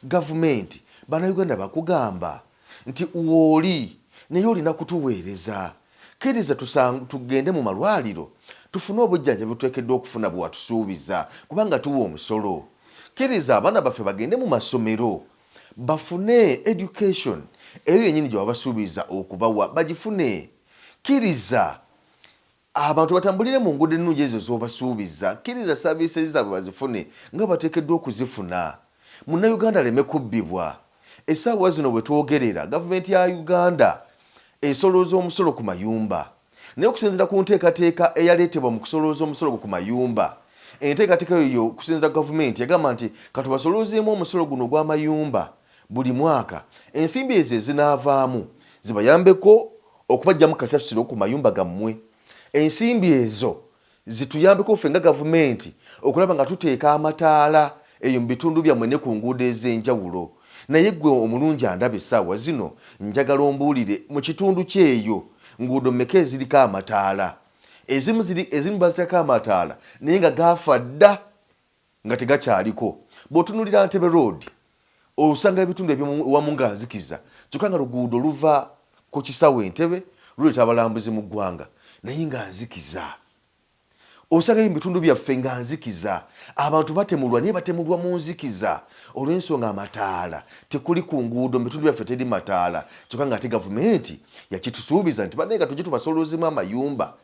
Gavumenti, Bannayuganda bakugamba nti wooli naye olina kutuweereza. Kkiriza tugende mu malwaliro tufune obujjanjabi bwetuteekeddwa okufuna bwe watusuubiza kubanga tuwa omusolo. Kkiriza abaana baffe bagende mu masomero bafune education eyo yennyini gye wabasuubiza okubawa bagifune. Kkiriza Abantu batambulire mu nguudo ennungi ezo z'obasuubiza. Kkiriza services zaabwe bazifune nga bateekeddwa okuzifuna. Munnayuganda aleme kubbibwa. Essaawa zino we twogerera, gavumenti ya Uganda esolooza omusolo ku mayumba. Naye okusinziira ku nteekateeka eyaleetebwa mu kusolooza omusolo ogwo ku mayumba, enteekateeka eyo okusinziira ku gavumenti yagamba nti katubasoloozeemu omusolo guno ogw'amayumba buli mwaka, ensimbi ezo ezinaavaamu zibayambeko okubaggyamu kasasiro ku mayumba gammwe. Ensimbi ezo zituyambeko ffe nga gavumenti okulaba nga tuteeka amataala eyo mu bitundu byammwe ne ku nguudo ez'enjawulo. Naye ggwe omulungi andaba essaawa zino njagala ombuulire mu kitundu kyo eyo nguudo mmeka eziriko amataala? Ezimu ziri ezimu baziteekako amataala naye nga gaafa dda. Nga tegakyaliko. Bw'otunuulira Ntebe Road, osanga ebitundu ebimu ewamu nga nzikiza kyokka nga luguudo luva ku kisawe e Ntebe luleeta abalambuzi mu ggwanga naye nga nzikiza. Osangayo mu bitundu byaffe nga nzikiza. Abantu batemulwa naye batemulwa mu nzikiza olw'ensonga amataala tekuli ku nguudo, mu bitundu byaffe teri mataala kyokka ng'ate gavumenti yakitusuubiza nti bannange katujje tubasoloozemu amayumba.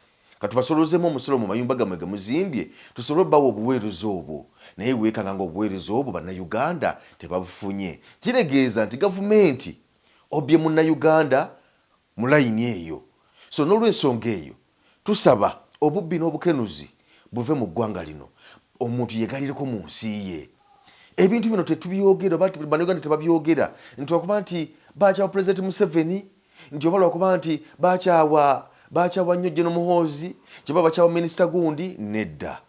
Katubasolozeemu omusolo mu mayumba gammwe ge muzimbye tusobole obbawa obuweereza obwo. Naye weekanga nga obuweereza obwo Bannayuganda tebabufunye. Kiregeeza nti gavumenti obbye Munnayuganda mu layini eyo. So n'olwensonga eyo tusaba obubbi n'obukenuzi buve mu ggwanga lino, omuntu yegalireko mu nsi ye. Ebintu bino tetubyogera oba Bannayuganda tebabyogera nti lwakuba nti bakyawa Pulezidenti Museveni, nti oba lwakuba nti bakyawa bakyawa nnyo General Muhoozi, nti oba bakyawa minisita gundi, nedda.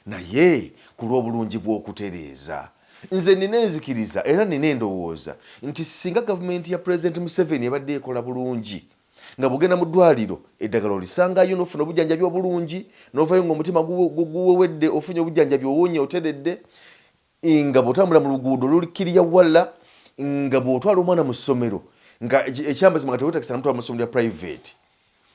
Naye ku lw'obulungi bw'okutereeza. Nze nnina enzikiriza era nnina endowooza nti singa gavumenti ya Pulezidenti Museveni ebadde ekola bulungi, nga bw'ogenda mu ddwaaliro eddagala olisangayo n'ofuna obujjanjabi obulungi, n'ovaayo ng'omutima guwewedde, ofunye obujjanjabi owonye oteredde, nga bw'otambula mu luguudo luli kkiriya wala, nga bw'otwala omwana mu ssomero nga ekyamazima nga tewetagisa namutwala mu ssomero lya private,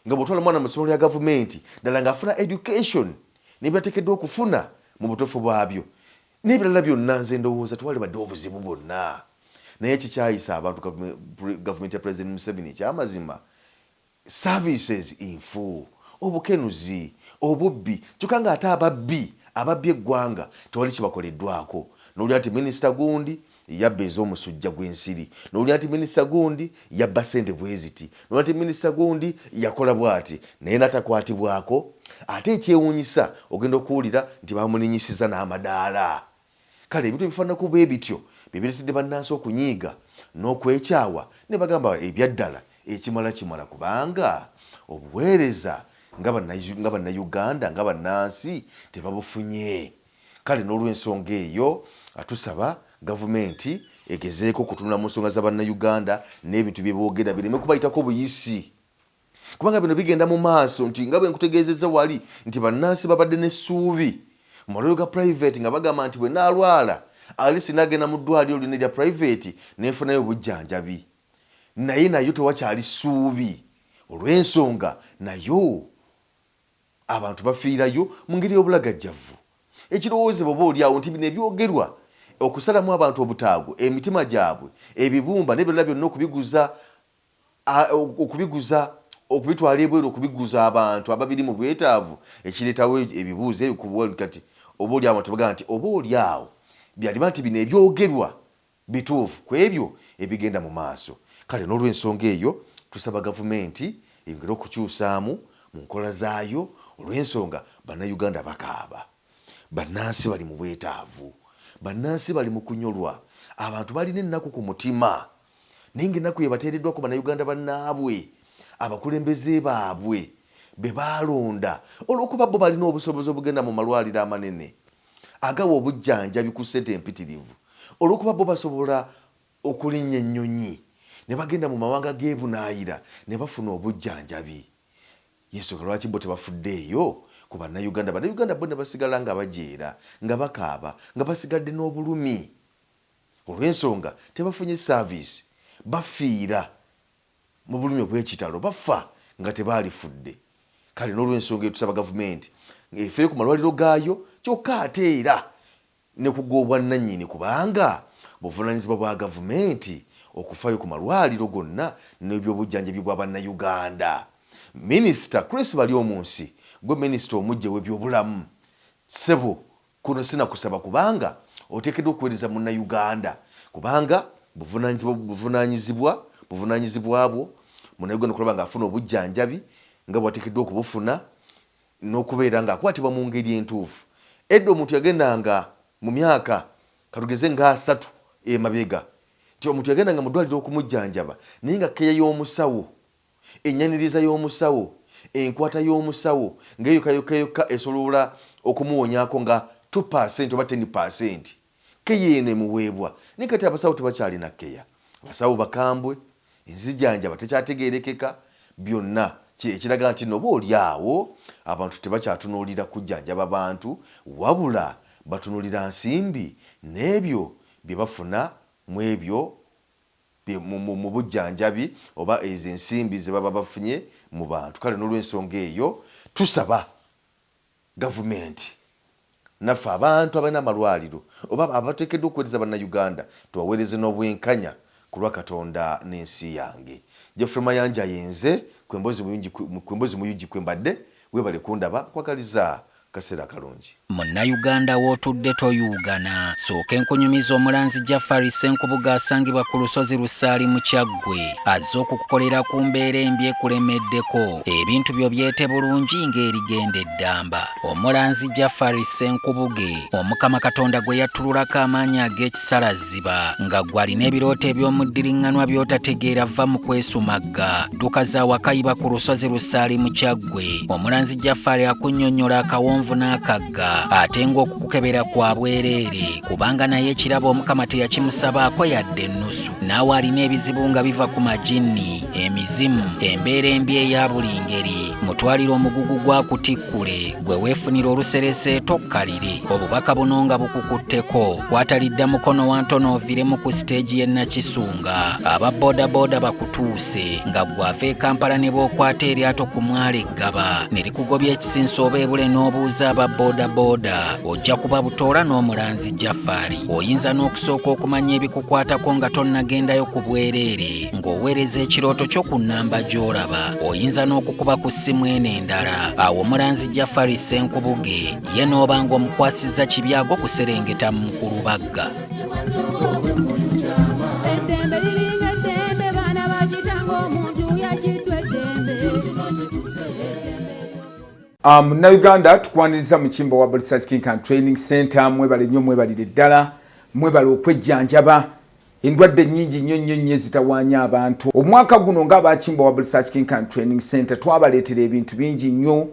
nga bw'otwala omwana mu ssomero lya gavumenti ddala ng'afuna education n'ebyateekeddwa okufuna mu butuufu bwabyo n'ebirala byonna, nze ndowooza tewalibadde obuzibu bwonna. Naye kikyayisa abantu gavumenti ya Pulezidenti Museveni ekyamazima Services nfu, obukenuzi, obubbi kyokka nga ate ababbi ababbye eggwanga tewali kibakoleddwako. Nowulira nti minisita gundi yabba ez'omusujja gw'ensiri, nowulira nti minisita gundi yabba ssente bweziti, nowulira nti minisita gundi yakola bwati naye natakwatibwako. Ate ekyewuunyisa ogenda okuwulira nti bamulinyisizza n'amadaala. Kale ebintu ebifaananako bwe bityo bye bireetedde bannansi okunyiiga n'okwekyawa ne bagamba ebyaddala ekimala kimala kubanga obuweereza nga Bannayuganda nga bannansi tebabufunye. Kale n'olwensonga eyo tusaba gavumenti egezeeko okutunula mu nsonga za Bannayuganda n'ebintu bye boogera bireme kubayitako buyisi. Kubanga bino bigenda mu maaso nti nga bwe nkutegeezezza wali nti bannansi babadde n'essuubi mu malwaliro ga private nga bagamba nti bwe naalwala at least nagenda mu ddwaliro lino erya private ne nfunayo obujjanjabi naye nayo tewakyali ssuubi olw'ensonga nayo abantu bafiirayo mu ngeri y'obulagajjavu. Ekirowoozebwa oba oli awo nti bino ebyogerwa okusalamu abantu obutaago, emitima gyabwe, ebibumba n'ebirala byonna okubiguza okubiguza okubitwala ebweru okubiguza abantu ababiri mu bwetaavu ekireetawo ebibuuzo ebyo ku kati oba oli awo tebagamba nti oba oli awo byaliba nti bino ebyogerwa bituufu ku ebyo ebigenda mu maaso. Kale n'olwensonga eyo tusaba gavumenti eyongere okukyusaamu mu nkola zaayo olw'ensonga Bannayuganda bakaaba, bannansi bali mu bwetaavu, bannansi bali mu kunyolwa, abantu balina ennaku ku mutima. Naye nga ennaku ebateereddwa ku Bannayuganda bannaabwe, abakulembeze baabwe be baalonda olw'okuba bo balina obusobozi obugenda mu malwaliro amanene agawa obujjanjabi ku ssente empitirivu, olw'okuba bo basobola okulinnya ennyonyi ne bagenda mu mawanga g'ebunaayira ne bafuna obujjanjabi. Y'ensonga lwaki bo tebafuddeeyo ku Bannayuganda, Bannayuganda bo ne basigala nga bajeera, nga bakaaba, nga basigadde n'obulumi. Olw'ensonga tebafunye service, bafiira mu bulumi obw'ekitalo, bafa nga tebaalifudde. Kale n'olw'ensonga eyo tusaba gavumenti efeeyo ku malwaliro gaayo kyokka ate era ne ku g'obwannannyini kubanga buvunaanyizibwa bwa gavumenti okufaayo ku malwaliro gonna n'ebyobujjanjabi bwa Bannayuganda. Minisita Chris Baryomunsi ggwe minisita omuggya ow'ebyobulamu ssebo Kuno sinakusaba kubanga oteekeddwa okuweereza Munnayuganda kubanga buvunaanyizibwa buvunaanyizibwa bwo Munnayuganda okulaba ng'afuna obujjanjabi nga bw'ateekeddwa okubufuna n'okubeera ng'akwatibwa mu ngeri entuufu. Edda omuntu yagendanga mu myaka katugeze ng'asatu emabega nti omuntu yagendanga mu ddwaliro okumujjanjaba naye nga kkeya y'omusawo Ennyaniriza y'omusawo, enkwata y'omusawo nga eyo yokka yokka esobola okumuwonyaako nga two per cent oba ten per cent. Kkeya eno emuweebwa. Naye kati abasawo tebakyalina kkeya. Abasawo bakambwe, enzijanjaba tekyategeerekeka, byonna ekiraga nti nno oba oli awo abantu tebakyatunuulira kujjanjaba bantu wabula batunuulira nsimbi n'ebyo bye bafuna mw'ebyo mu bujjanjabi oba ezo ensimbi ze baba bafunye mu bantu. Kale n'olwensonga eyo tusaba gavumenti naffe abantu abalina amalwaliro oba abateekeddwa okuweereza Bannayuganda tubaweereze n'obwenkanya ku lwa Katonda n'ensi yange. Geoffrey Mayanja yenze ku Emboozi mu Ug kwe mbadde. Webale kundaba, nkwagaliza kaseera kalungi. Munnayuganda w'otudde toyuugana. Sooka enkunyumiza omulanzi Jafari Ssenkubuge asangibwa ku lusozi Lusaali mu Kyaggwe. Azze okukukolera ku mbeera embi ekulemeddeko. Ebintu byo byete bulungi ng'erigenda eddamba. Omulanzi Jafari Ssenkubuge, Omukama Katonda gwe yattululako amaanyi ag'ekisalaziba nga ggwe alina ebirooto eby'omuddiriŋŋanwa by'otategeera vva mu kwesumagga. Dduka za wakayiba ku lusozi Lusaali mu Kyaggwe. Omulanzi Jafari akunnyonnyola akawonvu n'akagga ate ng'okukukebera kwa bwereere kubanga naye ekirabo Omukama teyakimusabaako yadde ennusu. Naawe alina ebizibu nga biva ku majinni, emizimu, embeera embi eya buli ngeri, mutwalire omugugu gwa kutikkule gwe weefunira olusereseeto okkalire. Obubaka buno nga bukukutteko, kwatalidda mukono wa ntono oviremu ku siteegi y'e Nakisunga. Aba bodaboda bakutuuse nga ggwe ava e Kampala ne bw'okwata eryato ku mwalo e Ggaba ne likugobya ekisinso oba ebule n'obuuza aba bodaboda ojja kuba butoola n'omulanzi Jafari. Oyinza n'okusooka okumanya ebikukwatako nga tonnagendayo ku bwereere ng'oweereza ekirooto kyo ku nnamba gy'olaba. Oyinza n'okukuba ku ssimu eno endala awo omulanzi Jafari Ssenkubuge ye n'oba ng'omukwasizza kibyago kuserengeta mu Mukulubagga. Eddembe liringa eddembe baana ba kitange omuntu yagiddwa eddembe. Munnayuganda tukwaniriza mu Kimba wa Research Clinic and Training Center. Mwebale nnyo, mwebalire ddala, mwebale okwejjanjaba endwadde nnyingi nnyo nnyo nnyo ezitawaanya abantu. Omwaka guno ng'abakimba wa Research Clinic and Training Center twabaleetera ebintu bingi nnyo.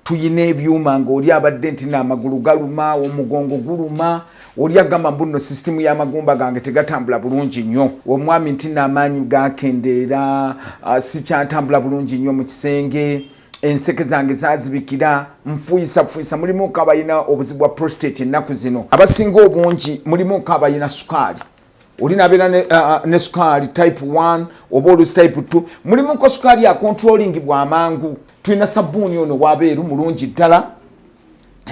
Tuyina ebyuma ng'oli abadde nti n'amagulu galuma, omugongo guluma, oli agamba mbu nno sisitimu y'amagumba gange tegatambula bulungi nnyo, omwami nti n'amaanyi gakendeera, sikyatambula bulungi nnyo mu kisenge, enseke zange zazibikira, nfuyisafuuyisa. Mulimuko abalina obuzibu bwa prostate ennaku zino abasinga obungi, mulimuko abalina sukaali, oli nabeera ne sukaali type 1 oba olusi type 2, mulimuko sukaali acontrolling bwamangu. Tulina sabbuuni ono wabeeru mulungi ddala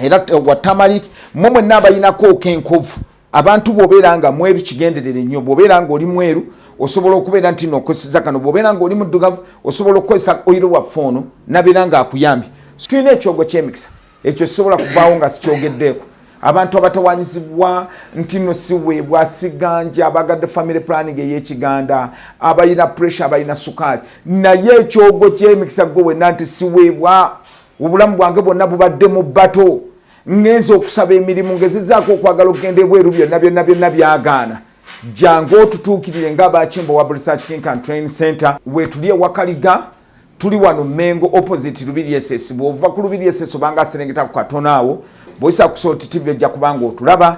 era wa turmeric. Mwe mwenna abayinako okenkovu, abantu bw'obeera nga mweru kigenderere nnyo. Bw'obeera nga oli mweru osobola okubeera nti nokozesa kano, bw'obeera nga oli muddugavu osobola okukozesa oil waffe ono nabeera nga akuyambye. Tulina ekyogo ky'emikisa, ekyo sisobola kuvaawo nga sikyogeddeeko. Abantu abatawanyizibwa nti no siweebwa siganja, abagadde family planning ey'ekiganda, abalina pressure, abalina sukaali, naye ekyogo ky'emikisa gwe wenna nti siweebwa, obulamu bwange bwonna bubadde mu bato, ngenza okusaba emirimu, ngezezaako okwagala okugenda ebweru, byonna byonna byonna byagaana, jangu otutuukirire ng'abakimbo wa Research Clinic and Training Center. Wetuli ewakaliga, tuli wano Mengo opposite Lubiri SS. Bw'ova ku Lubiri SS obanga aserengeta ku katono awo, bw'oyisa ku Salt TV ojja kubanga otulaba.